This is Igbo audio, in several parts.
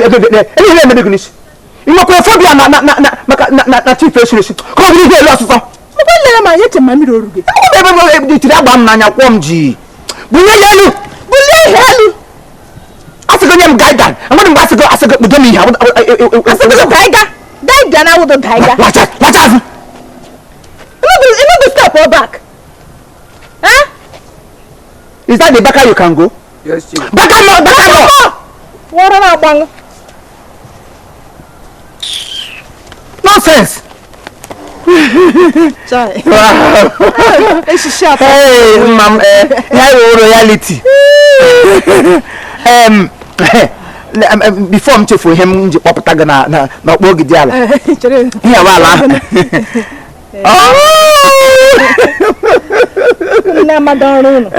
Ihe na-emebe gị n'isi ị nwekwara phobia na na na na maka na na na chief esiri esi ka ọ bụrụ ihe elu ọsụsọ. Mgbe lere ma ihe che ma mmiri oru gị. Ebe ebe tiri agba m n'anya kwụọ m ji bunye ya elu. Bulie ihe elu. Asịgo nye m guidance, enwere mgbe asịgo asịgo kpudo m ihe. Asịgo daiga daiga na awụdo daiga. Lacha lacha azụ. You no go step or back. Eh? Is that the backer you can go? Yes, chief. Baka no, baka no. Wọrọ na-agbanụ. Nonsense. Chai. Eshishi atọ. Hey, mam, ya wụ royalty. Em, before m chefuo ihe m ji kpọpụta gị na na n'ọkpọ ogidi ala. Chere. Ihe wa ala ahụ. Oh! Nne amada ọrụ ụlọ.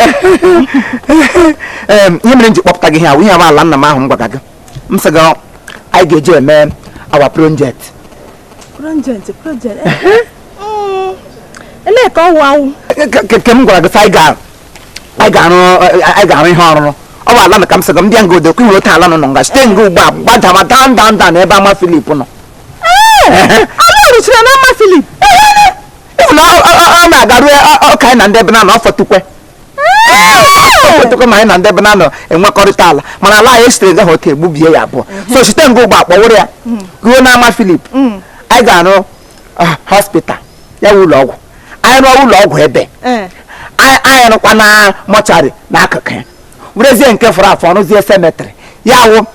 Ihe mere m ji kpọpụta gị ihe ahụ, ihe wa ala nna m ahụ m gwara gị. M sị gị anyị ga-eji eme our project. Project, project. Elee ka ọ wụ awụ? Ke m gwara gị sị anyị ga-arụ ihe ọrụrụ. Ọ bụ ala na ka m sị gị ndị nga odo kwuhuru otu ala nọ nga site nga ugbu a gbadama down down down ebe ama Filip nọ. Ala rụchara na ama Filip. Ịfụ na ọ na-aga ruo ọka anyị na ndị ebe na anọ ọfọtukwe ọfọtukwe ma anyị na ndị ebe na anọ enwekọrịta ala, mana ala anyị esitere nga hotel gbubie ya abụọ, so site nga ugbu a kpọwụrụ ya ruo n'ama Filip, anyị ga-arụ hospital, ya wụ ụlọ ọgwụ. Anyị rụọ ụlọ ọgwụ ebe anyị rụkwa na mortuary n'akụkụ ya, werezie nke fọrọ afọ rụzie cemetery, ya wụ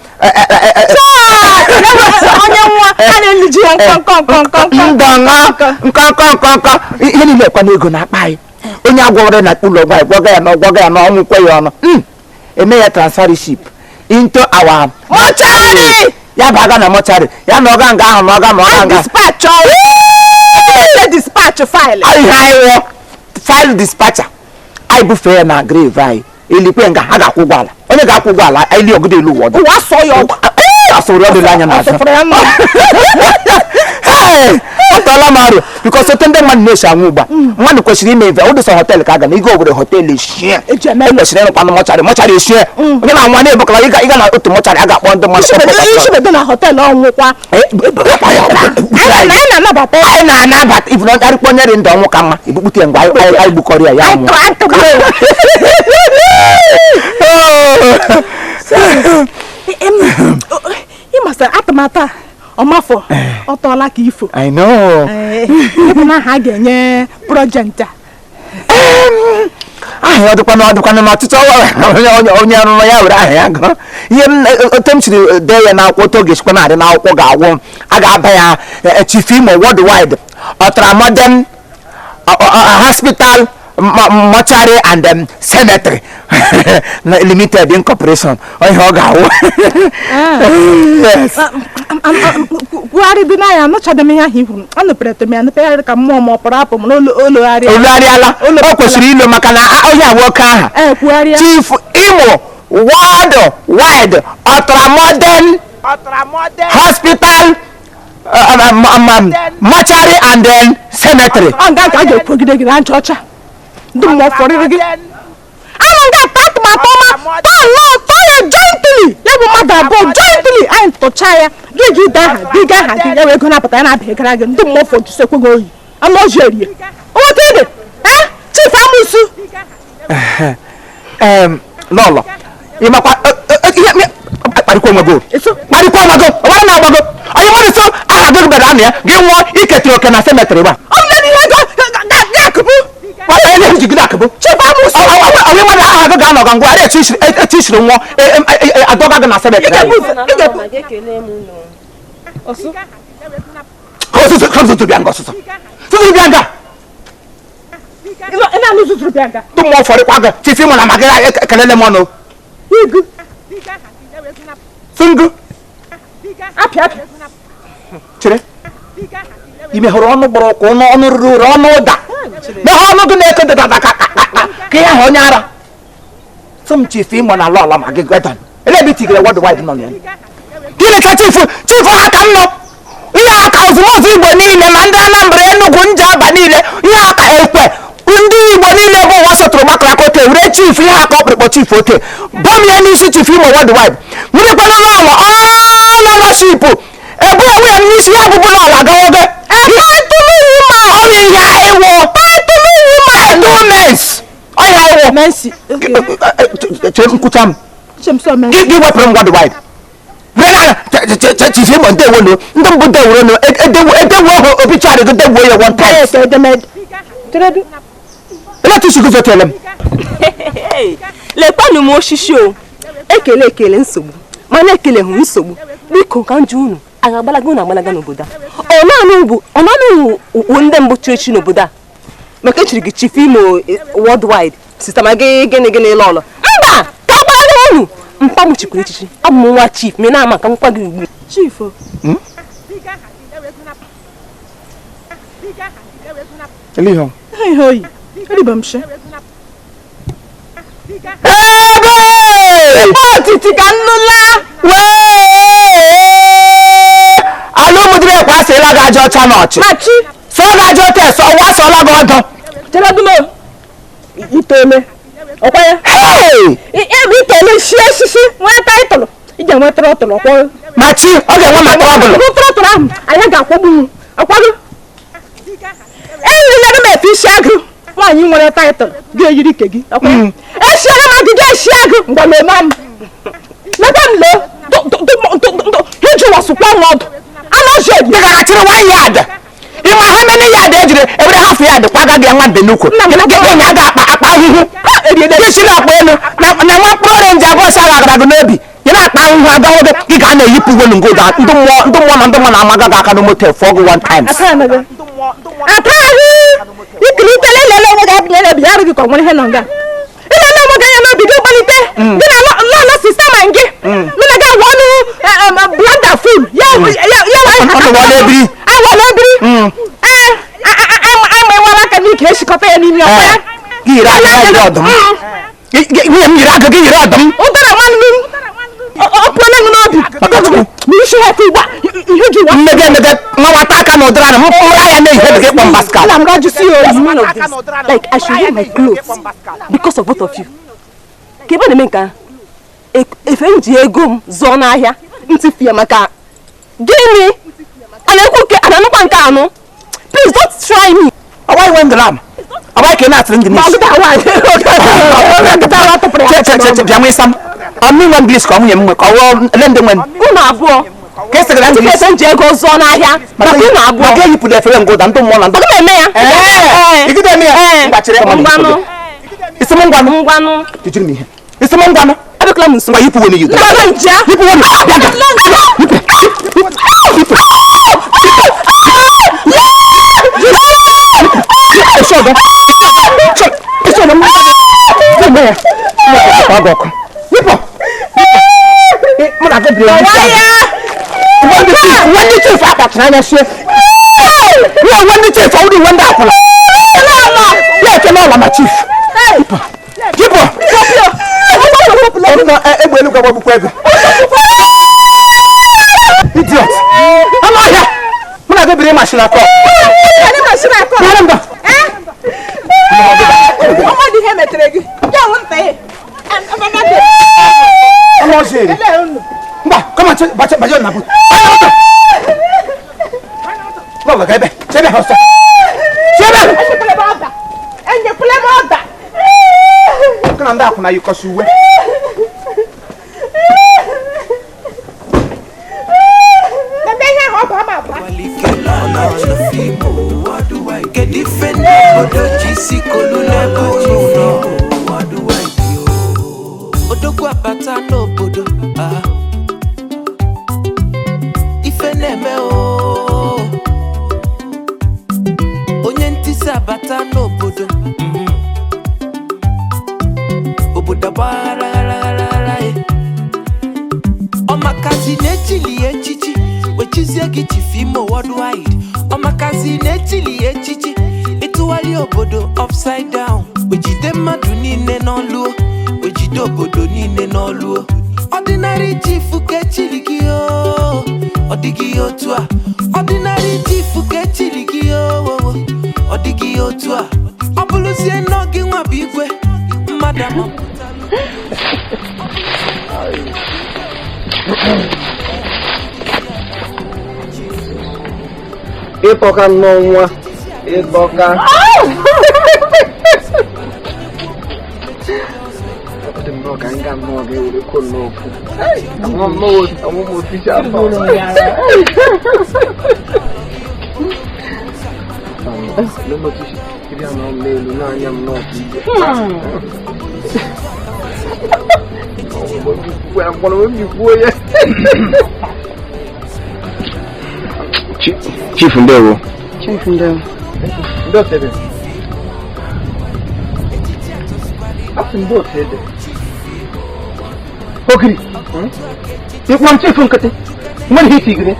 Onye nwa a na-eliji ya nkọ nkọ nkọ nkọ. Ndọṅọ nkọnkọ nkọnkọ ihe niile ekwa n'ego na-akpa anyị. Onye agwọrọ na ụlọ ọgwụ anyị gwọga ya na ọgwọga ya na ọnwụ kwe ya ọnụ, eme ya transfership into our Mortuary! Ya baga na mortuary ya na ọga nga ahụ na ọga ma ọga nga. Dispatch ọrụ. Dispatch file. Ihe anyị wụ file dispatcher, anyị bufee ya na grave anyị elikwe nga ha ga-akwụ ụgwọ ala, onye ga-akwụ ụgwọ ala anyị li ọgụdọ elu ụwa ọdụ. Ụwa sọ ya ọgụ. Asụrụ ọdụla anya n'azụ. Asụfụrụ ya mma. Hey! Ọ tọọla m arụ because ote ndị mmadụ na-esi anwụ ugbu a, mmadụ kwesịrị ime ife ụdị sọ hotel ka a ga na ịga Owerri hotel eshie. Eji eme. E kwesịrị ịrụkwanụ mortuary, mortuary eshie onye na-anwa na-ebukọla ịga na otu mortuary a ga-akpọ ndị mmadụ. Ishibedo na hotel ọnwụkwa. Anyị na-anabata. Anyị na-anabata ifu na arịkpọ onye dị ndụ ọnwụ ka mma ibukpute ya ngwa anyị gbukọrọ ya ya nwụọ. Anyị tụgburu. Ịmasa atụmatụ a ọmafọ ọ tọọla ka ifo. I know. Ebe na aha a ga-enye project a? Aha ya ọ dịkwanụ n'ọtụtụ onye onye onye rụrụ ya were aha ya gụọ ihe m otu m siri dee ya n'akwụkwọ, otu ọ ga-esikwa na-adị n'akwụkwọ ga-agwụ a ga-aba ya Chief Imo Worldwide Ultramodern Hospital Mortuary and Cemetery Limited Incorporation. Ọ ihe ọ ga-awụ, yes. Kwugharị dị n'anya, anụchaghị m ihe ahụ i kwuru. Anụpere m ya anụpegharị ka mmụọ ma ọ pụrụ apụ m na ologharịa. Olugharịala, o kwesịrị ilo maka na onye a nwoke aha. Ee, kwugharịa. Chief Imo Worldwide Ultramodern Hospital Mortuary and then Cemetery. Ọ nga ka a ga-ekwugide gị na ncha ọcha ndị mmụọ fọrịrị gị ama nga atọ atụmatụ ọma tọọ nnọọ, tọọ ya jointly, ya bụ mmadụ abụọ jointly anyị tụchaa ya gị gị dee aha gị gaa aha gị ya wee ego na-apụta ya na-abịa gị ndị mmụọ fọjusekwe gị oyi anụ ọjị erie otu ede ee Chief Amusu. Lọlọ, ịmakwa ihe kparịkwa onwe gị o. Eso. Kparịkwa onwe gị, ọgbara na-agbago onye mmadụ so aha gị bịara anụ ya gị nwụọ iketara oke na cemetery gba. Ọ bụ ihe ego ga-akụpụ. Nwata ihe njigide akụbụ. Chief Amusu. Onye mmadụ aha gị ga-anọ ga ngwa etu isiri nwụọ adọga gị na cemetery anyị. Ị ga-ebu Ekele m unu. Ọsụ. Ka ọsụsụ ka ọsụsụ bịa nga, ọsụsụ sụsụ bịa nga. Ị na-anụ zụzụrụ bịa nga. Ndị mmụọ fọrịkwa gị, Chief Imo na ma gị ekelele m ọnụ. Igu. Singu. Apịa apịa. Chere, ị mehụrụ ọnụ gbọrọ ụkwụ ọnụ ọnụ ruru ụrụ ọnụ ụda mehe ọnụ gị na-eke dada ka ka ka ka ihe ahụ onye ara sị m Chief Imo na ala ọla ma gị gwedon ele ebe itigere worldwide nọ na ya. Gịnị ka chief chief ha ka m nọ ihe aka ozumozu Igbo niile ma ndị Anambra, Enugu, Njaba niile, ihe aka ekwe ndị Igbo niile bụ ụwa sọtụrụ gbakọrọ aka ote were chief ihe aka ọkpụrụkpọ chief ote bọm ya n'isi Chief Imo Worldwide werekwana n'ụlọ all Leadership ebu onwe ya n'isi ya bụbụ na ala gawa oge. Title woman. Ọ ihe anyị wụ. Title woman. Title mens. Ọ ihe anyị wụ. Mercy. Okay. Chere nkwụcha m. Uche m sọ Mercy. Gị wepụrụ m worldwide. Were na Chief Imo ndewo no ndị mbụ deworo no edewo edewo ọhụ obituary gị dewuo ya one time. Ee, edemede. Cheredu. Ele tusu gị zotele m. Lekwanụ m osisi o. Ekele ekele nsogbu, mana ekele hụ nsogbu. Biko ka m jụ unu, a ga-agbalaga unu agbalaga n'obodo a? Ọ naanị bụ ọ naanị wu ndị mbụ chiri echi n'obodo a? Maka echiri gị Chief Imo worldwide, sista ma gị gịnị gịnị lọlọ. Mba, ka agbalaga unu. Mpa m chikwara echichi, abụ m nwa chief, ma ị na-ama ka m kwa gị ugbu. Chief o. Ele ihe ọ? Ihe oyi. Eribe m shi. Ebe! Otiti ka nnụla. Wee! Alụmdịrị ekwe asịla gị aja ọcha n'ọchị. Machi. Sọ gị aja ọcha ese ọwa asọla gị ọdọ. Cheredu m. Itole. Ọkwa ya. Hey! Ebe itole shi esisi nwee taịtụlụ. Ị ga-enwe trọtụlụ ọkwa. Machi, ọ ga-enwe ma trọbụlụ. Bụ trọtụlụ ahụ anyị ga-akwọgbu m. Ọkwago. Eyirila m efe isi agụ. Nwaanyị nwere taịtụlụ ga-eyiri ike gị. Ọkwa ya. Esiela m agịga esi agụ mgbe m eme m. Leta m loo. Hiji wasụkwa m ọdụ. Anọzi Ị gara chịrị one yard. Ị ma ha many yard ejiri ewere half yard kwaga gị nwa mbe n'ukwu. Gị onye aga akpa akpa ahụhụ. Gị siri akpa elu na na nwa mkpụrụ orenji abụọ sa agara gị n'obi. Ị na-akpa ahụhụ agaghị gị gị ga na-eyipụ uwe ngo ga ndị mmụọ ndị mmụọ na ndị mmụọ na-amaga gị aka na moto fụọ gị one time. Atahụ ikiri lele onwe gị abịa n'obi ya arụghị ka ọ nwere ihe nọ nga ilele onwe gị anya n'obi gị gbalite gị na lọlọ sista ma gị mụ na gị agwa ọnụ blanda ful ya Ọnụ wọla ebiri. awọla ebiri ee ama enwela aka n'ike eshikọta ya n'ime ọkwa ya Gị yiri agụ ya yiri ọdụm. Nwunye m yiri agụ gị yiri ọdụm. Ụdara nwanne m ọ pụọla m n'obi Maka Chukwu. Ma isi ha ugbu a ihe ji ụwa Mmega emega nwa nwata aka na ụdara na mkpụrụ anya na-ehe dị gị kpọm Pascal. Nna m rajụsi ya oyi. Man of this, like I should wear my clothes because of both of you. Ka ebe na-eme nke ahụ, efe m ji ego m zụọ n'ahịa ntị ya maka gịnị? A na-ekwu nke a na-anụkwa nke anụ. Please don't try me. Ọwa iwe ngram. Ọwa ike na-atịrị ndị Ma n'isi. ọ gịta nwaanyị gịta nwa tụpụrụ ya. Che che che che bịa nwee sam. Ọ mmiri nwe English ka ọ nwunye m nwe ka ọ wụọ ele ndị nwe m. Unu abụọ. Ka esi gara Ntị English. efe m ji ego zụọ n'ahịa maka unu abụọ. Maka eyipụrụ efere ngụda ndị mmụọ na ndị. Ọ gị na-eme ya? Ee. Igide eme ya. Ee. Mgbachiri ya. Ngwanụ. Isi m ngwanụ. Ngwanụ. Jijiri m ihe. Isi m ngwanụ. Abịakwala m nso. Ngwa yipụ uwe n'iyi. Ngwanụ nje. Yipụ uwe n'iyi. Bịa ga. Yipụ. Yipụ. Yipụ. Esi ọdọ. Esi ọdọ. Esi ọdọ. Esi ọdọ. Yipụ. Mụ na gị biri isi agụ. Uwe ndị chief, uwe ndị chief akpachara anya sie. Ya uwe ndị chief, ọ bụrụ uwe ndị akwụna. Ya ekele ọla ma chief. Yipụ. Yipụ. Ọrụ na egbe elu gbagbukwa ego. Idiot. Anụ ọhịa. Mụ na gị biri machine akọ. Bịara mba. Ọmọdé ihe metere gị. Ya wụ nta ya. Anụ ọhịa eri. Mba, come on, baje baje na bu. Lọlọ ga ebe. Chebe ha ọsọ. Chebe. Enyekwala m ọda. Enyekwala m ọda. Kana ndị akwụna yikọsi uwe. Ebe ihe ahụ ọ bụ ama abụọ. Kedu ife ndị obodo ji si kolu n'ebe unu nọ? Odogwu abata n'obodo ah. Ife na-eme o onye ntịsi abata n'obodo obodo agbaghara ghara e. Ọmakazi na-echili ya echichi wechizie gị Chief Imo worldwide. Ọmakazi na-echili ya echichi ịtụgharị obodo upside down wejide mmadụ niile n'ọlụo wejide obodo niile n'ọlụo. Ordinary chief ka echili gị o ọ dịghị otu a. Ordinary chief ka echili gị o ọ dịghị otu a. Ọ bụrụzie nnọọ gị nwa bụ igwe mmadụ amapụtalụ. Ịtọka nnọọ nwa. Ịtọka. Ọ dị nnọọ ka nga nnọọ ga-ewere kwuo nnọọ okwu. Amụ m otu isi afọ. Ịbịa nọ m n'elu n'anya m nọọ ka igwe. Chief ndewo. Chief ndewo. Ndị otu ebe. Asị ndị otu ebe. Ogiri. Ịkpọ m chief nkịtị. Nwere ihe iti gịrị.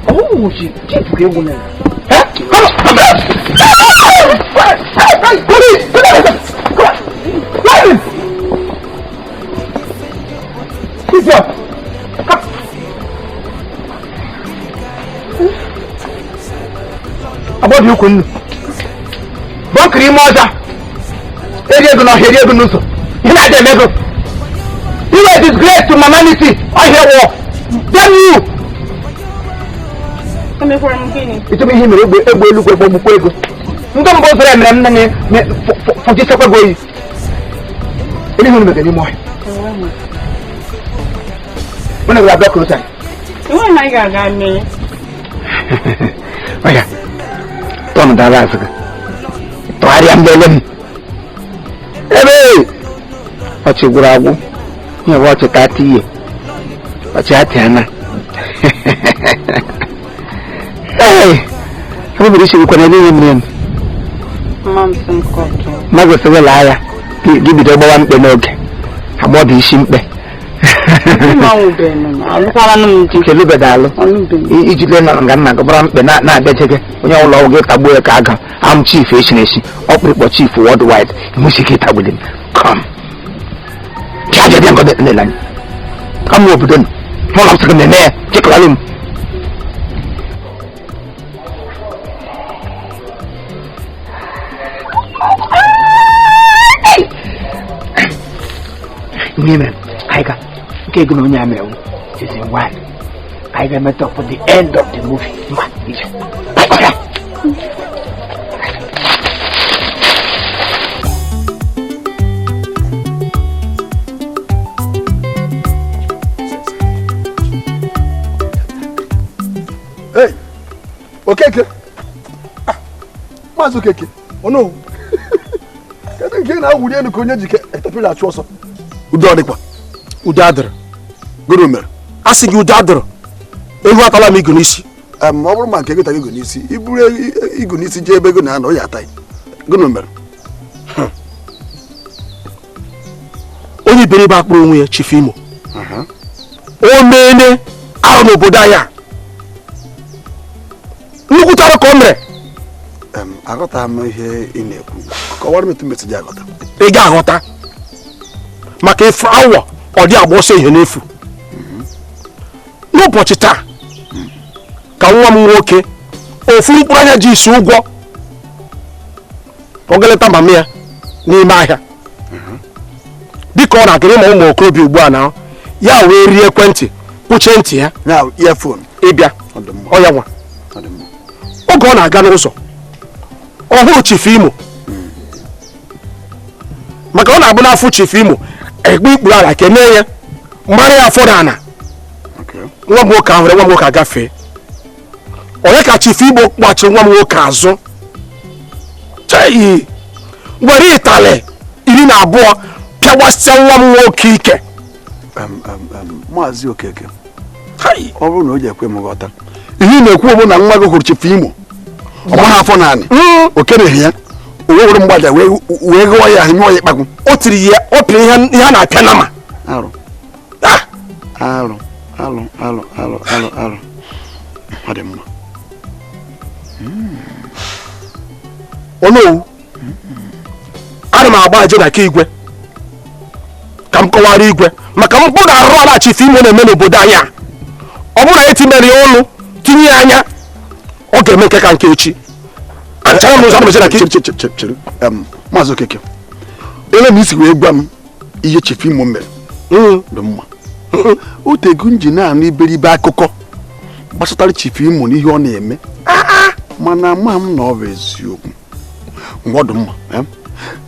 Ọwụ chi chief ka egwu mere. Agbọdị ukwu nnu bọnkịrị ime ọja eri ego n'ọhịa eri ego n'ụzọ ihe na-adị eme ego. You are disgrace to humanity. Ọhịa wọ damn you. Ịchọba ihe mere egbe elugwe gbagbukwa ego ndị mbụ zụrụ emere m nne fọjisekwa gị oyi ele ihe unu mega n'ime ọhịa unu gara abịa kụrụ anyị. Ọya tọnụ dara azụ gị tụgharịa mlele m ebe ọchị gwụrụ agwụ ihe bụ ọchị ka ati ihe ọchị atị ana. Ee, ebe bere isi gwụkwana ebe ihe mere m mmadụ sịrị laa ya gị bido gbawa mkpe n'oge agbọdọ isi mkpe kelubeda alụ ijide na nga nna gị gbara mkpe na-abịaje gị onye ọbụla ọgwụ gị tagbuo ya ka aga am chief echiri echi ọkpụrụkpọ chief worldwide enweghị ike ịtagbuli m kom bịa bịa nkọdọ nlele anyị ka m obodo nụ ụlọ m sịrị m eme ya chekọrọ m. Ihe mere anyị ga nke ego na onye a mere season 1 anyị ga-emetọ for the end of the movie. Ngwa ije. Hey, Okeke. Maazị Okeke, ọnụ. Kedu nke na-awụli elu ka onye ji katapila achụ ọsọ? Udo ọdịkwa. Udo adịrị. Gịnị mere? A sị gị udo adịrị. Ewu atala m igu n'isi. Ọ bụrụ ma nke gị igu n'isi, i buru igu n'isi jee ebe ego na-anọ ya ata. Gịnị mere? Onye iberibe akpụrụ onwe ya Chief Imo. O meene arụ n'obodo anyị a. Nnukwu arụ ka o mere. Aghọta m ihe ị na-ekwu. Kọwara m etu m esi ji aghọta. Ị ga-aghọta. Maka ife awọ ọ dị agba ọsọ ihe n'efu. N'ụbọchị taa ka nwa m nwoke ofu mkpụrụ anya ji isi ụgwọ ka ọ ga-eleta mama ya n'ime ahịa dịka ọ na-agịrị ma ụmụ okorobịa ugbu a na ya wee rie ekwentị kwuchie ntị ya ịbịa ọ ya nwa oge ọ na-aga n'ụzọ ọ hụrụ Chief Imo maka ọ na-abụ n'afọ Chief Imo ekpe ikpuru ala kene ya mara ya afọ n'ala. Nwa m nwoke ahụrụ nwa m nwoke agafee onye ka Chief Imo kpachiri nwa m nwoke azụ chei were ịtalị 12 pịagbasịa nwa m nwoke ike. Maazị Okeke, ọ bụrụ na o ji ekwe m ghọta ihe ị na-ekwu bụ na nwa gị hụrụ Chief Imo ọ gbaghị afọ naanị o kereghị ya o wee were mgbaja wee ghọọ ya ahụ nyụọ ya ịkpagbu. O tiri ya o pịrị ihe a na-apịa nama. Arụ arụ arụ arụ arụ arụ arụ ọ dị mma. Onowu, ana m agba aje na nke igwe ka m kọwara igwe maka mpụ na-arụ ala Chief Imo na-eme n'obodo anyị a. Ọ bụrụ na etimere ya ọnụ tinye ya anya ọ ga-eme nke ka nke echi. Maazị Okeke, ele m isi wee gwa m ihe Chief Imo mere dị mma. Otego m ji na-anụ iberibe akụkọ gbasatara Chief Imo n'ihe ọ na-eme. Mana ama m na ọ bụ eziokwu. Ngwa dị mma.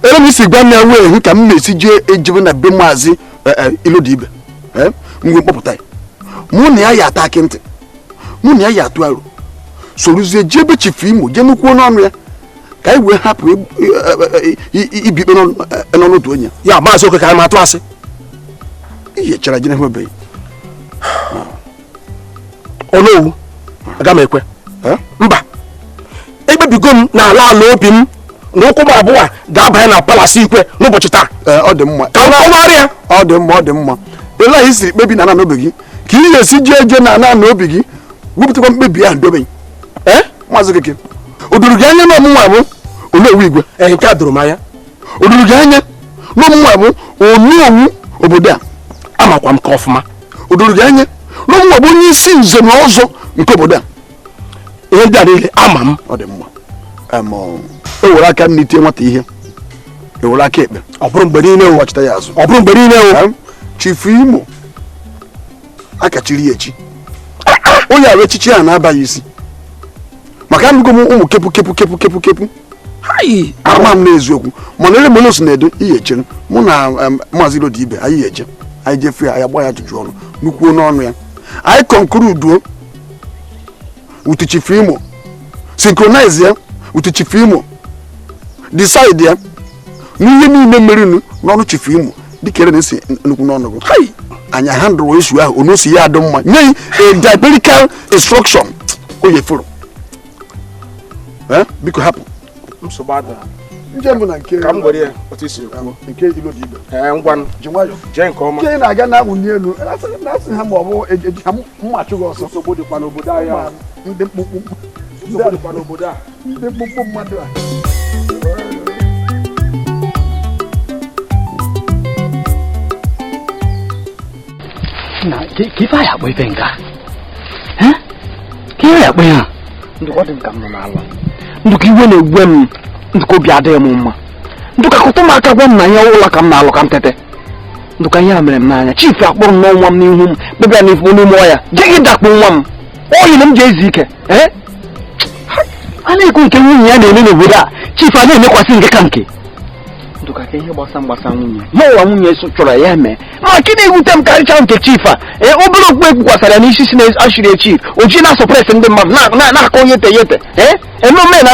Ere m isi gwa m ya wee hụ ka m na-esi jee ejebe na be maazị Ilodibe. Ngwe mkpọpụta ya. Mụ na ya ya ata akị ntị. Mụ na ya ya atụ aro. Sorozie jebe Chief Imo jee nukwuo n'ọnụ ya. Ka anyị wee hapụ ibi ikpe n'ọnụ otu onye. Ya maazị Okeke anyị ma atụ asị. Ihe chara ji na-enwebeghị. Onowu, aga m ekwe. Mba, ekpebigo m n'ala ala obi m na ụkwụ m abụọ ga-abanye na palasi ikwe n'ụbọchị taa. Ọ dị mma. Ka m kọwara ya. Ọ dị mma, ọ dị mma. Ele anyị siri kpebi na ana obi gị ka ị ga-esi jee eje na ana obi gị wepụtakwa mkpebi ahụ dobe. Maazị Okeke, o doro gị anya na ọmụnwa bụ Onowu Igwe? Nke a doro m anya. O doro gị anya na ọmụnwa bụ Onowu obodo a? Amakwa m ka ọfụma. O doro gị anya na ọmụnwa bụ onye isi nze na ọzọ nke obodo a? Ihe ndị a niile ama m. Ọ dị mma. E were aka nne tie nwata ihe, e were aka ekpe. Ọ bụrụ mgbe niile o wachita ya azụ. Ọ bụrụ mgbe niile o. Chief Imo akachiri ya echi. Onye ahụ echichi a na-abaghị isi. Maka anụgo m ụmụ kepu kepu kepu kepu kepu. Ama m n'eziokwu. Mana ele mgbe si na-edo ihe echere mụ na maazị Ilodibe anyị eje. Anyị jefu ya, anyị agba ya ajụjụ ọnụ, nukwuo n'ọnụ ya. Anyị conclude with Chief Imo, synchronize ya with Chief Imo, decide ya n'ihe niile merinu n'ọnụ Chief Imo dịka ere na-esi nnukwu n'ọnụ gị. Anyị handle issue ahụ onosi ya adị mma nye a diabolical instruction o yefuru. Biko hapụ. Nsogbu adịghị. Njem bụ na nke ka m were ya otu isi kwuo. Nke Ilodibe. Ngwa ji nwayọ. Jee nke ọma. Nke na-aga na-awụnye elu na-asị ha ma ọ bụ eji ha mma achụ gị ọsọ. Nsogbu dịkwa n'obodo anyị a. Ndị mkpụmkpụ. Nsogbu dịkwa n'obodo a. Ndị mkpụmkpụ mmadụ a. Na ka ife anyị akpọ ife nka. Ka ihe akpọ ya? Ndụkọ dị m ka m nọ n'ala. Ndụkọ iwe na-egwe m. Ndụkọ obi adịghị m mma. Ndụkọ akụtụ m aka gwa m na ihe ụlọ ka m na-alụ ka m tete. Ndụkọ ihe a mere m n'anya. Chief akpọrọ m n'ọnwa m n'ihu m kpebịa n'ifu n'ime ọya. Jee gị dakpo nwa m. Oyi na m ji ezu ike. A na-ekwu nke nwunye ya na-eme n'obodo a. Chief a na-emekwasị nke ka nke. Ndụka ka ihe gbasa mgbasa nwunye. Ya ụwa nwunye chọrọ ya mee. Ma nke na-ewute m karịcha nke chief a. Obere okpu ekwukwasara ya n'isi si na ashiri chief. O ji na-asọpresị ndị mmadụ na-akọ onye te yete. Eme omenala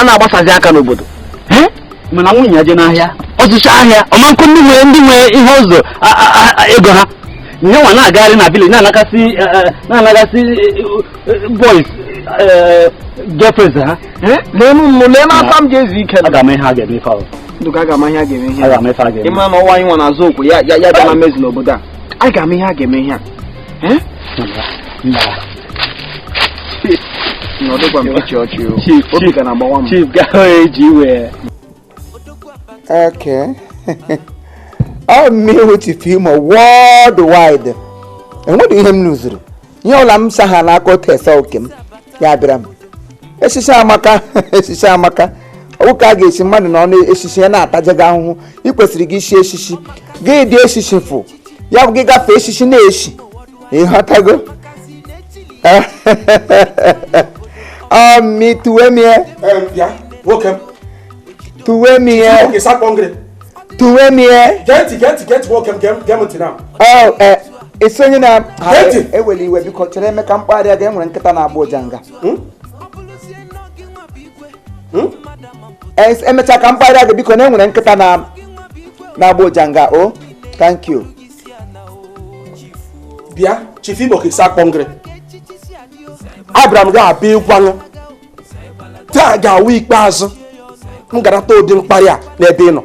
a na-agbasazi aka n'obodo. Mana nwunye ya je n'ahịa. Ọzụcha ahịa. Ọmankụ ndị nwe ihe ụzọ ego ha. Nye nwa na-agagharị na village na-anagasị boys girlfriends ha. Lee m lee n'aka m ji ezu ike. Aga m ihe a ga-eme ife ahụ. Ndụka aga m ihe a ga-eme ihe. Aga m ife a ga-eme. Ịma na ọnwa anyị nwa na-azụ okwu ya ya bịa na mmezu n'obodo a. Anyị ga-ama ihe a ga-eme ihe a. Na ọ dịkwa m ịchị ọchị o. Obi ka na-agbawa m. Chief gaa eji iwe. Okay. Ọ mmiri Chief Imo worldwide. Enweghị ihe m lụzuru. Ihe ọla m sa ha n'aka otu ese oke m ya bịara m. Esisi amaka, esisi amaka. Ọ ka a ga-esi mmadụ n'ọnụ esisi ya na-ataje gị ahụhụ. Ị kwesịrị gị isi esisi. Gị dị esisi fụ. Ya bụ gị gafee esisi na-esi. Ịghọtago? Ọ mi tuwe mie. Ya, nwoke m. Tuwe mie. Tuwe mie. Get nwoke m, gee m ntị na. Oh, esi onye na-eweli iwe biko chere Emeka mkpagharịa ga enwere nkịta na-agba ụja nga. Emechaa ka mkpagharịa gị biko na enwere nkịta na-agba ụja nga o. Thank you. Bịa, Chief Imo ka isi akpọ ngịrị. Abịara m ga-abịa ịgwanụ. Taa ga-awụ ikpeazụ m ga-anata ụdị mkparị a n'ebe ị nọ.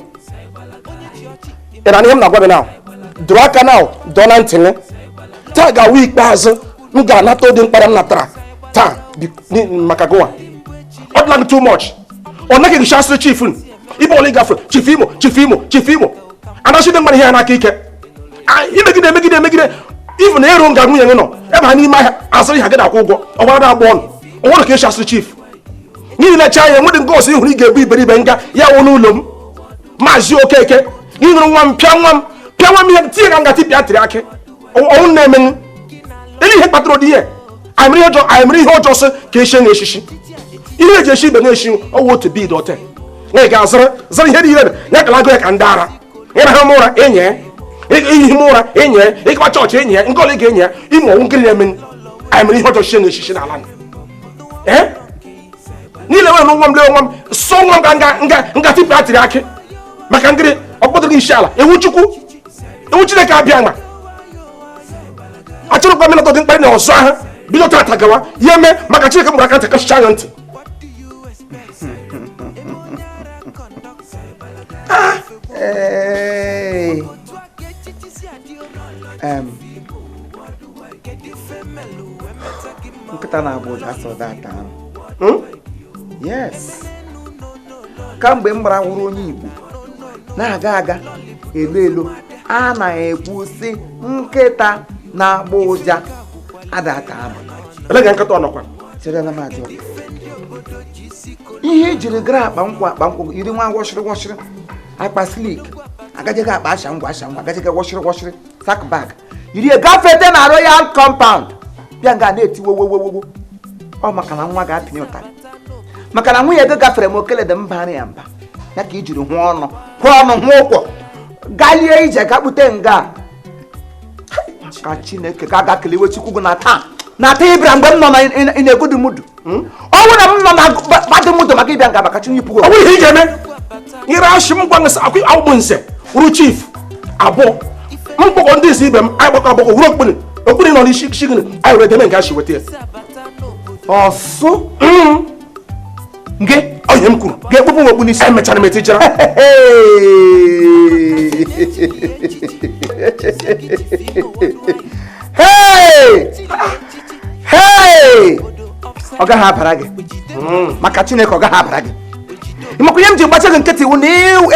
Ị na ihe m na-agwa gị na dụrụ aka na dọọ na ntị gị. Taa ga-awụ ikpeazụ m ga-anata ụdị mkparị m natara taa maka gụnwa. Ọ dịla gị too much. Ọ naghị gị chasịrị chief ibe ọla ịgafe Chief Imo, Chief Imo, Chief Imo. Anachide mmadụ ihe ya n'aka ike. Imegide emegide emegide ifu na ịrụ nga nwunye gị nọ ebe ha n'ime ahịa asịrị ha gị na-akwụ ụgwọ ọgbara na-agba ọnụ. O nwere ka esi asịrị chief. N'ihi na anya enwedị nke ọsọ ịhụrụ ị ga-ebu iberibe nga ya wụ n'ụlọ m. Maazị Okeke ịnụrụ nwa m pịa nwa m pịa nwa m ihe tinye ka nga tipịa tịrị akị ọnwụ na-emenwu. Ele ihe kpatara ụdị ihe Anyị mere ihe ọjọọ sị ka eshie na eshishi ihe eji eshi ibe na-eshi ọwụ otu bid ote na ị ga-azụrụ zụrụ ihe niile ya kala ya ka ndị ara ịrahụ m ụra enye ihi m ụra enye ịkpa chọọchị enye nke ọla ị ga-enye ime ọnwụ nkiri na-eme. Anyị mere ihe ọjọọ shie na eshishi n'ala ee niile nwere nwa m lee nwa m sọ nwa m ka nga nga tipụ atịrị akị maka ngịrị ọkpọdụrụ gị isi ala ewu chukwu ewu chineke abịa ma achọrọkwa m ịnọtọ dị mkparị na ọzọ ahụ bido tata gawa ya mee maka chineke mụrụ aka ntị kachicha anya ntị. Nkịta na-agba ụja asọ data ahụ. Yes. Kamgbe m gbara wụrụ onye Igbo na-aga aga elo elo a na-ekwu sị nkịta na-agba ụja adata anụ. Elega nkịta ọ nọkwa? Cherela m ajọ. Ihe ejiri gara akpa nkwụ yiri nwa wọshịrị wọshịrị akpa slik agajeghị akpa asha ngwa agajeghị wọshịrị wọshịrị sack bag yiri gafete na Royal Compound bịa nga na-eti wowowowo ọ maka na nwa ga-apịnye ụtarị maka na nwunye gị gafere m okele dị mba ya mba ya ka i jiri hụ ọnụ hụ ọnụ hụ ụkwụ galie ije gakpute nga ka Chineke ka aga kelewe Chukwu gị na taa ịbịara mgbe m nọ na na-egodumudu ọ bụrụ na m nọ na badumudu maka ịbịa nga maka Chineke ọ bụrụ ihe ị ga-eme nyere ashị m gwa nsị akwụ awụgbụ nse wuru chief abụọ mkpọkọ ndị isi ibe m anyị gbakọ agbakọ wuru okpiri okpiri nọ n'isi shi gịnị anyị were deme nke ashị weta ya ọsụ nke onye m kwuru ga-ekpupụ m okpu n'isi emechara m etijara. Hey! Hey! Ọ gaghị abara gị maka Chineke ọ gaghị abara gị maka ihe m ji gbacha gị nkịtị iwu na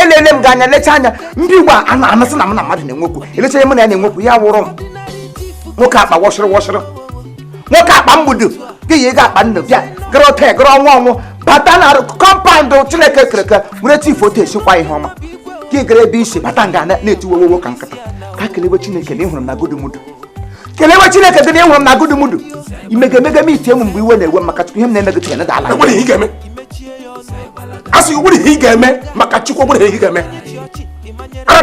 elele m gị anya lecha anya ndị Igbo a na-amasị na m na mmadụ na-enwekwu elecha ihe mụ na ya na-enwekwu ya wụrụ m nwoke akpa wọshịrị wọshịrị nwoke akpa mgbudu gị yi ego akpa nnu bịa gara ote gara ọnwụ ọnwụ bata na kọmpaụndụ Chineke kere eke were chifu otu esikwa ihe ọma gị gara ebe isi bata nga na-etiwowowo ka nkịta ka kelewe Chineke na ịhụrụ m na godumudu kelewe Chineke dị na ịhụrụ m na godumudu imegemege m itie m mgbe iwe na-ewe m maka Chukwu ihe m na-eme gị tinye na ala nwere ihe ị ga-eme a sị nwere ihe ị ga-eme maka Chukwu nwere ihe ị ga-eme ara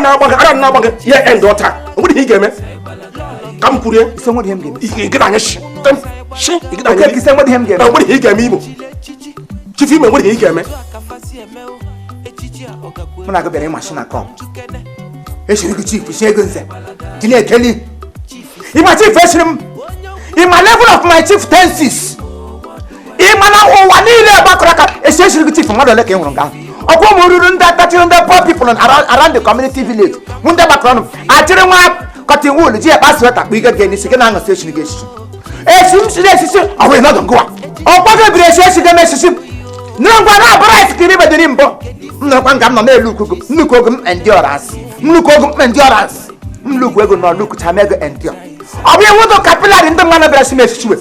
na-agba gị ya end ọta nwere ihe ị ga-eme ka m kwurie ise nwere ihe m ga-eme ị ga anya shi shi ị ga anya ise nwere ihe m ga-eme nwere ihe ị ga-eme Imo Chief Imo nwere ihe ị ga-eme mụ na gị bịara ịmashi na kọp eshiri gị chief shi ego nze dị na-ekeli ịma chief eshiri m ịma level of my chief tenses ịma na ụwa niile gbakọrọ aka esi eshiri gị chief mmadụ ole ka ị hụrụ nga ọkwa ụmụ ruru ndị atachiri ndị poor people around the community village mụ ndị gbakọrọ ọnụ achịrị nwa cotton wool ji ekpa sweta kpụ ike gị n'isi gị na-aṅụsị eshiri gị eshishi esi m siri esisi ọ bụ ịnọdụ ngụwa ọkwa gị biri esi esi gị m esisi nụrụ ngwa na bright ka iri bediri mbụ m nọrọkwa nga m nọ na-elu ukugo nnukwu ogo m endurance nnukwu ogo m endurance m lukwu ego nọ lukucha m ego endure ọ bụ iwu dụ kapịlarị ndị mmadụ bịara si m esisiwe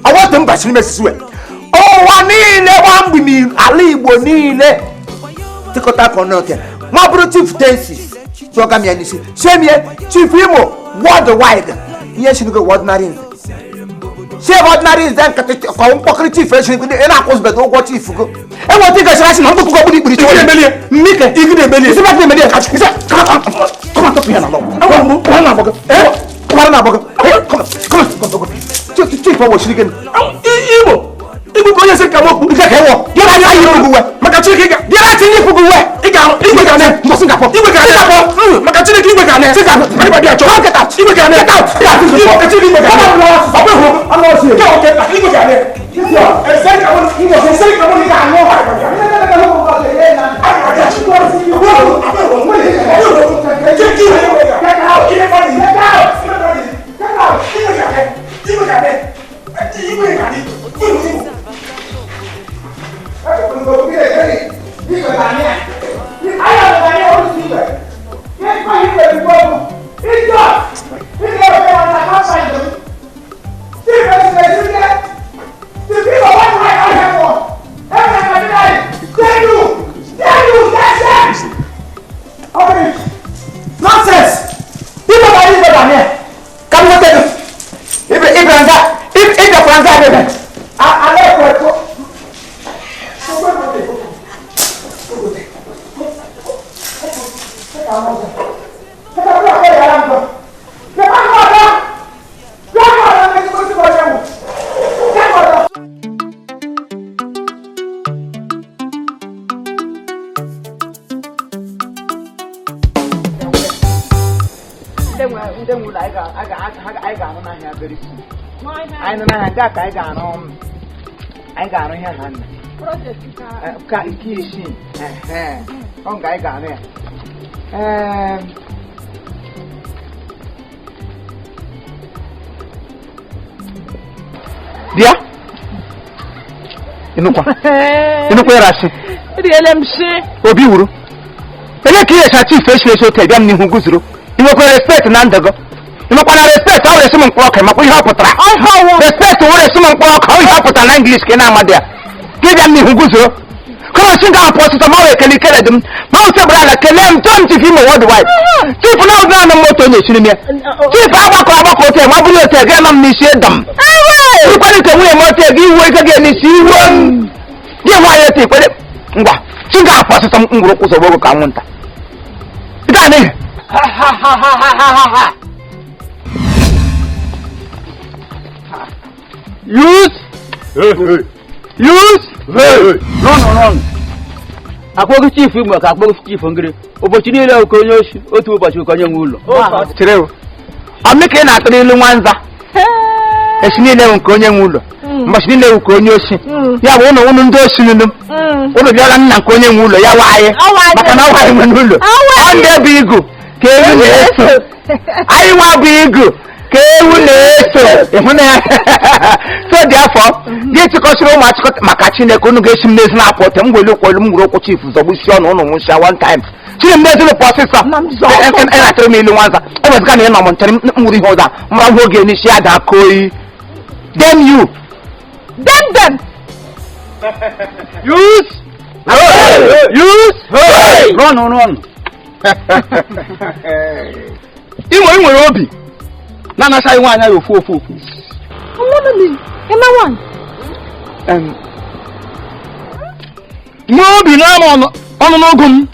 ọ bụ otu mba siri m esisiwe ụwa niile gba mgbe ala Igbo niile tịkọta ka ọnụ oke ma ọ bụrụ chief tensis tụọga m ya n'isi chemie Chief Imo worldwide ihe shirigo ordinary nze chef ordinary nze nkịtị ka mkpọkịrị chief eshirigo ị na-akwụzibeta ụgwọ chief go enweta ị gachara asị na mkpụkọ gburu ikpiri Ị ga-emelie mmike ị ga-emelie isi mmadụ na-emelie ka isi kọma tọpụ ya na lọ kọma na-agbọgọ kọma na-agbọgọ kọma kọma chief ọ wọchiri gị Imo igbu ka onye sị ka m okpu nke ka ịwọ gị na anya yiri uwe maka Chineke ga gị na tinye ikwugo uwe ị ga-ahụ igwe ga na mbọsị ngapọ igwe ga na maka Chineke igwe ga na Singapore. Anyị bịa chọọ Get out. igwe ga na Get out. Igwe ka Chineke igwe ga na ọ bụ hụ Anụ ọchị. nke oke igwe ga na ese ka m ese ka m ga-anụ Nonsense! Igwe ga-adị igwe ga-anị. Ka m nweta gị. Ịbịara nga ịbịakwara nga abịa very soon. Anyị nọ n'ahịa nke a ka anyị ga-arụ anyị ga-arụ ihe ha nna ka nke isii ọ nga anyị ga-arụ ya. Bịa ịnụkwa ịrasị obi wuru onye ka ihe chief eshiri otu bịa m n'ihu guzoro ị nwekwara respect na ndụ gị ị nwekwara respect ọ were m mkpụrụ ọka makwa ihe ọ pụtara respect were esi m mkpụrụ ọka ọ ihe ọ pụtara na English ka ị na-amadị ya gị bịa m n'ihu guzoro kọmọsị ga apụ ọsịsọ ma ọ ekele ikele dị m ma ọ segbara ala kelee m tọọ m chief Imo worldwide chief na ọdụ naanị m otu onye esiri m ya chief agbakọ agbakọ otu ma ọ bụrụ otu ege nọ m n'isi ịdọ m ikwere ike nwunye m otu ege iwu ike gị n'isi iwu m gị nwaanyị otu ikwere ngwa chi ga apụ ọsịsọ m ngwụrụ ụzọ gbogbo ka anwụnta Ha ha ha ha ha ha ha. Use. Use. Run. Akpọghị chief Imo ka akpọghị chief Ngiri. Ụbọchị niile oke onye oshi, otu ụbọchị oke onye nwe ụlọ. Chere o. Ọ ka ị na-atụrụ ilu nwanza. Echi niile nke onye nwe ụlọ. Mbọchị niile nke onye oshi. Ya bụ ụnụ ụnụ ndị oshi nụnụ. Ụnụ bịara nna nke onye nwe ụlọ ya wa anyị. Maka na ọ anyị nwe n'ụlọ. Ọ ndị ebe igu ka ewu na-eso. Anyị nwa bụ igu ka ewu na-eso. Ịhụ na ya. So dị afọ gị chịkọsịrị ụmụ achịkọta maka Chineke unu ga-esi m n'ezi na-apụ ọtọ m gwere ụkwụ elu m gwere ụkwụ chief zọgbusi ọnụ ụnụ nwụsịa one time. Chine m n'ezi pụ ọsịsọ ị na-atụrụ m ilu nwanza ọ wezụga na ị nọ m nchere m nwụrụ ihe ụda mra hụ oge n'isi ya daa koyi. Damn you. Damn them. Use. Use. Run. Imo ị nwere obi na-anachaghị nwaanyị ya ofu ofu ofu. Nwee obi na-ama ọnụ n'ogu m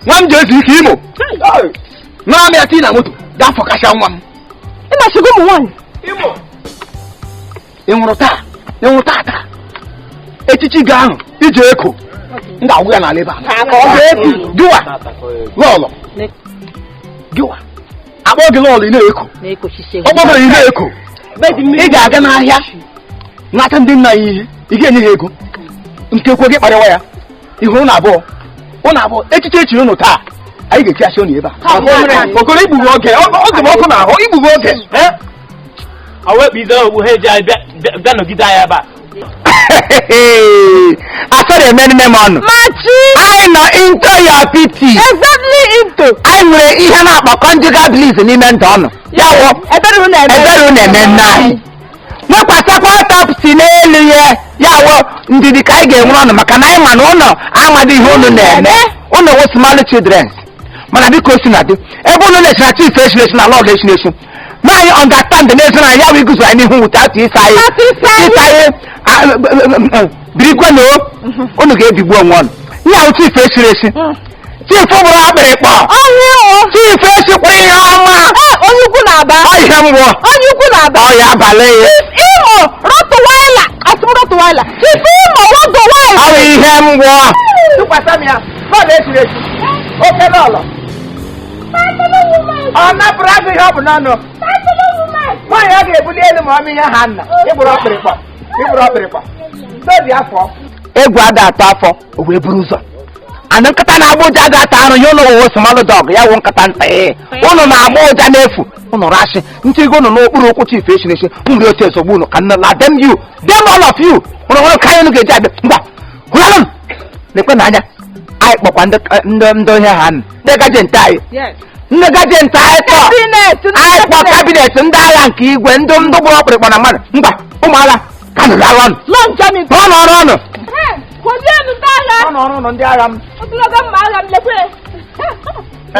nwa m ji ezu ike Imo na-amị ya tii na moto gaa fọkasịa nwa m. Ị na-achịgo ụmụ nwaanyị. Imo ị nwụrụ taa ị nwụrụ taa taa echichi gị ahụ iji eko m ga-agwụ ya n'ala ebe a. Gịwa lọlọ gịwa akpọ gị lọlọ ị na-eko ọ kpọbara ị na-eko ị ga-aga n'ahịa n'aka ndị nna ya ihe ị ga-enye ha ego nke kwe gị kparịwa ya ihu ụnụ abụọ echiche echiri ụnụ taa anyị ga-echighasị ụnụ ebe a. Okoro igbughị oge ọ dị m ọkụ n'ahụ igbughị oge bịa nọgide anyị ebe a. Asọrọ eme nne m ọnụ. Anyị nọ into your pity. Exactly into. Anyị nwere ihe na-akpọ conjugal bliss n'ime ndụ ọnụ. Ya wụ ebere unu eme nne anyị. Nwekwasịkwa autopsy n'elu ya ya wụ ndidi ka anyị ga-enwere ọnụ maka na anyị ma na ụnọ amadị ihe ụnụ na-eme. Ụnụ wụ small children. Mana biko o si na dị ebe ụnụ na-esi na chief esi na-esi na lọd esi na-esi. Na anyị understand n'ezi na ya wụ iguzo anyị n'ihu without ịsa anyị. Ịsa anyị birikwe na unu ga-ebigbu onwe ọnụ. Ihe ahụ chief esiri esi. Chief bụrụ akpịrịkpọ. Chief esikwara ihe ọma. Onye ukwu na-aba. Ọ ihe ngwọ. Onye ukwu na-aba. Ọ ya abalị ya. Chief Imo rọtụwaila. Asị m rọtụwaila. Chief Imo rọtụwaila. Ọ bụ ihe ngwọ. Tụkwasị m ya. Lọọlọ esiri esi. Oke lọọlọ. Ọ napụrụ agụ ihe ọ bụ n'ọnụ. Nwaanyị a ga-ebuli elu ma ọ bụ ihe ha nna. Ịgbụrụ ọkpịrịkpọ. Ịgbụrụ ọkpịrịkpọ. N'obi afọ. Egwu ada atọ afọ o wee buru ụzọ. Anụ nkịta na-agba ụja ga-ata arụ ya ụlọ wụwo small dog ya wụ nkịta nta ee. Ụnụ na-agba ụja n'efu. Ụnụ rashi ntigo ụnụ n'okpuru ụkwụ chief esi na-esi nri otu ezogbu ụnụ ka nne la dem you dem all of you. Ụnụ nwere ka anyị ụnụ ga-eji abịa ngwa hụlanụ m lekwe n'anya anyị kpọkwa ndị ihe ha nụ ndị gajenti anyị. Ndị gajenti anyị kpọ anyị kpọ kabinet ndị agha nke igwe ndị ndị gburu ọkpụrịkpọ na mmadụ ngwa ụmụ agha ka nụrụ agha ọnụ. Rụọ ọrụ ọnụ. Rụọ ọrụ ọnụ ndị agha m. Rụọ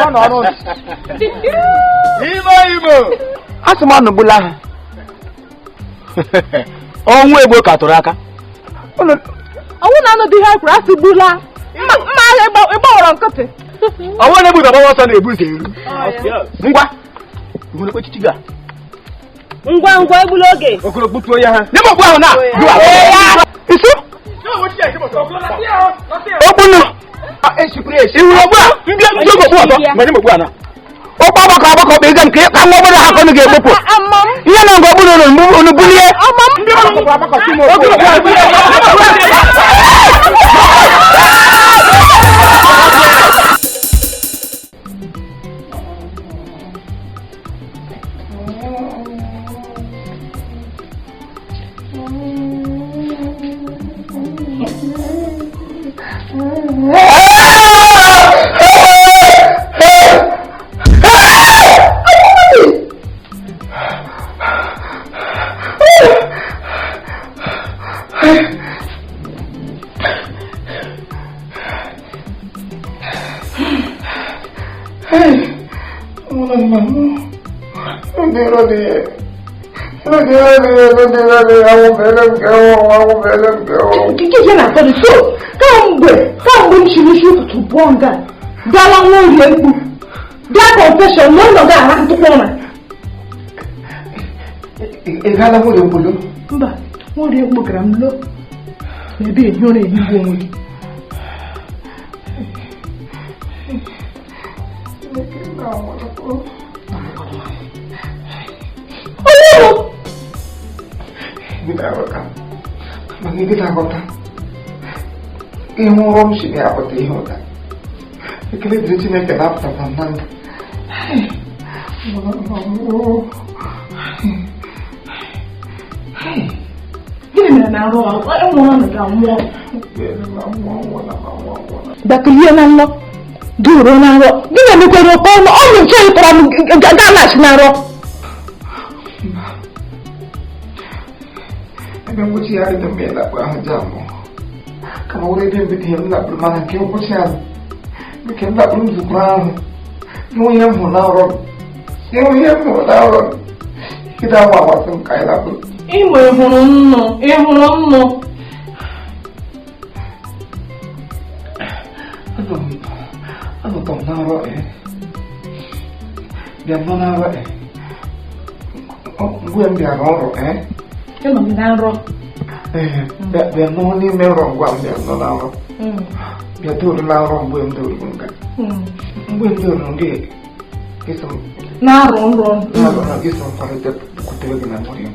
ọrụ ọnụ. Imo Imo. Asị m ọnụ gbula ha. Ọnwụ egbo ka tụrụ aka. Ọnwụ na anụ dị ihe kwuru asị gbula. Mma agha ịgbawara nkịtị. Ọnwụ na-egbu agbawa ọsọ na-ebu ụzọ eru. Ngwa. Ihụrụ echichi gị a. Ngwa ngwa egbula oge. Okoro gbutuo ya ha. Nye m ogbu ahụ na. Isu. Okpunu. Ihụrụ ogbu a. Ndị ogbu ọzọ. Ngwa nye m ogbu a na. Ụkwa ọgbakọ ọgbakọ bụ ịga nke ka nwa obere ha ka unu ga-ekpopụ. Ihe na nga ọbụla unu bulie. So, kamgbe m chiri isi ụtụtụ pụọ nga bịala nwa orie mkpu bịa confession na ụlọ ga-ara ntụkwa ụra. Ị gaala nwere mkpụrụ? Mba, nwa orie mkpu gara m lo n'ebe ehi ụra ehigbu onwe gị. Mana ị ga-aghọta ihe ụrọ m si na-apụta ihe ụda. Ekele dịrị Chineke na-apụtakwa m na ndụ. Gịnị mere na arụ enwere ọnọdụ anwụọ? Dakilie na nlọ, duro na nrọ, gịnị emekwere oke ọnụ ọ bụ nche ịkpọrọ m ga-alaghachi na nrọ? Ebe ngwụcha ya adịghị mgbe ịlakpụ ahụ ji amụ. Kama were ebe mbido ihe m lakpụrụ mana nke ngwụcha ya nke m lakpụrụ nzukọ ahụ ịhụ ihe m hụrụ na nrọ ịhụ ihe m hụrụ na nrọ ịda nwa amasị m ka anyị lakpụrụ. Ịmụ ịhụrụ nnụ ịhụrụ nnụ. Anọtọ m na nrọ bịa nọ na nrọ mgbe m bịara ọrụ Ịnọ m na nrọ. Bịa nọ n'ime nrọ ngwa m bịa nọ na nrọ. Bịa doro na nrọ mgbe m doro nga. Mgbe m doro nga gịsọ m. Na-arụ nrọ. Na-arụ nrọ gịsọ m kwalite kwutere gị na nwere m.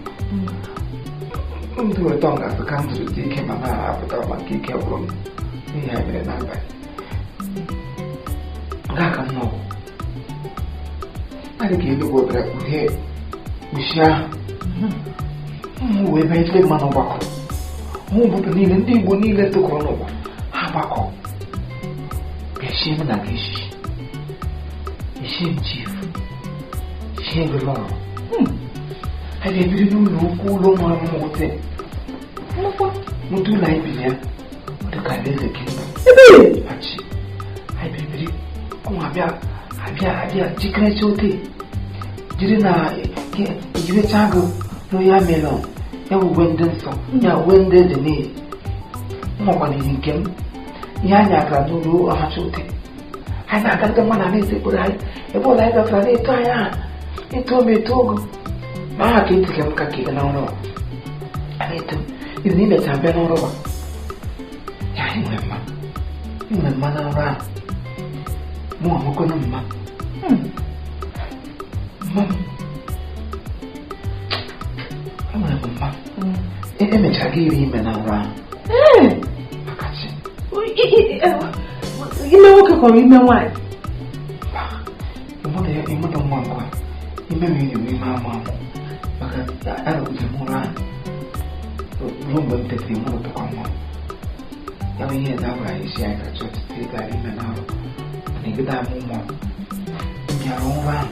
M doro tọ nga ka m zuru dị ike ma na-apụtara maka ike gwụrụ m n'ihi ya mere n'abalị. Nga ka m nọ. Adị ka eluigwe obere kpughee kpuchie ahụ. Ụmụ wee banye ndị mmanụ ọgbakọ. Ụmụ obodo niile ndị Igbo niile tụkọrọ n'ụwa ha gbakọ. Bịa m na gị isi. Isi m chief. Shie gị lọrọ. Ha ga-ebiri n'ụlọ ukwu ụlọ ụmụ arụmụ ote. Moto ụlọ anyị biri ya. Ọ dị ka alaeze kingdom. Machi. Anyị bibiri. Ụmụ abịa abịa abịa jikerecha ote. Jiri na ejirecha gị. Ya melon, ya uwe ndị nsọ, ya uwe ndị eze niile. Nwakwana ihe nke m, ihe anyị agara n'ụlọ ọhacha ute. Anyị na-aga ndị mmadụ na-esekpuru anyị, ebe ụlọ anyị gafere na-eto anyị aha, eto m eto ogo. Ma aha ka etige m ka ka ị na nrọ. A na-eto m, ibi na imecha bịa n'ọrụ a. Ya anyị nwere mma, nwere mma na nrọ ahụ. Mụ amụkwana mma. Mma m. Emechara gị iri ime na nrọ ahụ. Ime nwoke kọrọ ime nwaanyị. Ịmụta nwa nkwa ime m iri ime amụ amụ maka arụgide m ụra ahụ ruo mgbe m tetara ịmụ ụtụkwa nwa m. Ya bụ ihe na-agwara anyị isi anyị ka chọọchị ịgara ime na arụ mana ịgide amụ nwa m bịara ụra ahụ.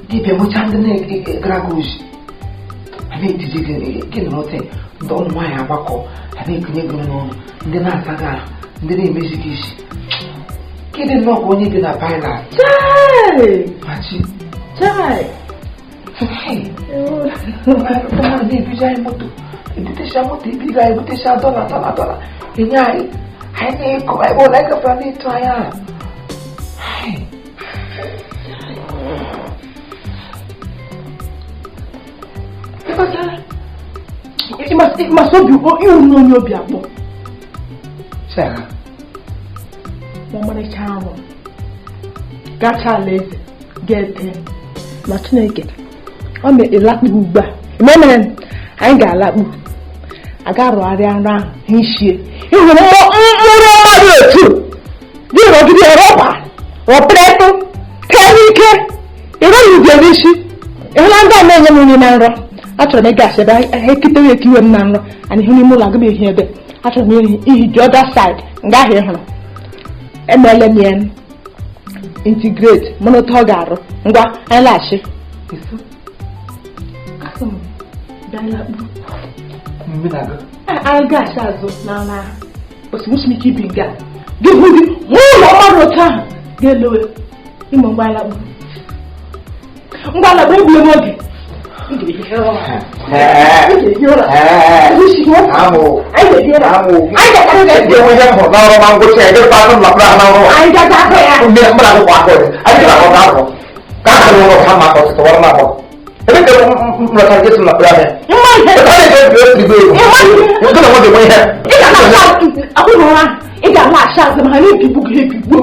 Dibịa nwechaa ndị na-egara gị ozi a na-etiji gị nọrọ ndị ụmụ nwaanyị agbakọ a na-ekunye gị n'ọnụ ndị na-asa gị ahụ ndị na-emezi gị isi gịnị nnọọ ka onye bi na Pailat machi na-ebiji anyị moto ebutecha moto ebiga anyị ebutecha dọla dọla dọla enye anyị anyị na-ekọ ebe ụlọ anyị gafere na-eto anyị ahụ. Ịmasị obi ịhụ n'onye obi akpọ. Ọmarịcha arụ Gacha alaeze ga-ete ma Chineke ọ ma-elakpu ugbu a ememere anyị ga-alakpu aga rụgharịa nrọ ahụ hishie ịhụrụ mkpụrụ mmadụ otu gị rọgide rọba rọpụrịtụ kere ike ịrọghị ubi n'isi ịhụla ndị a na-enye m nri na nrọ achọrọ m ịgasị ebe ha ekitewe ekiwe m na nrọ anyị hụ n'ime ụlọ aga m ehi ebe achọrọ m ihi the other side nga ahụ ị hụrụ emeela m ya integrate mana otu ọ ga-arụ ngwa anyị laghachi anyị ga-achị azụ na na osimiri ike ibi nga gị hụ gị hụ ụlọ mmadụ otu ahụ ga-elewe ịmụ ngwa alakpu ngwa alakpu egbule m oge Ị ga-alaghachi azụ ma ha na-ebigbu gị ebigbu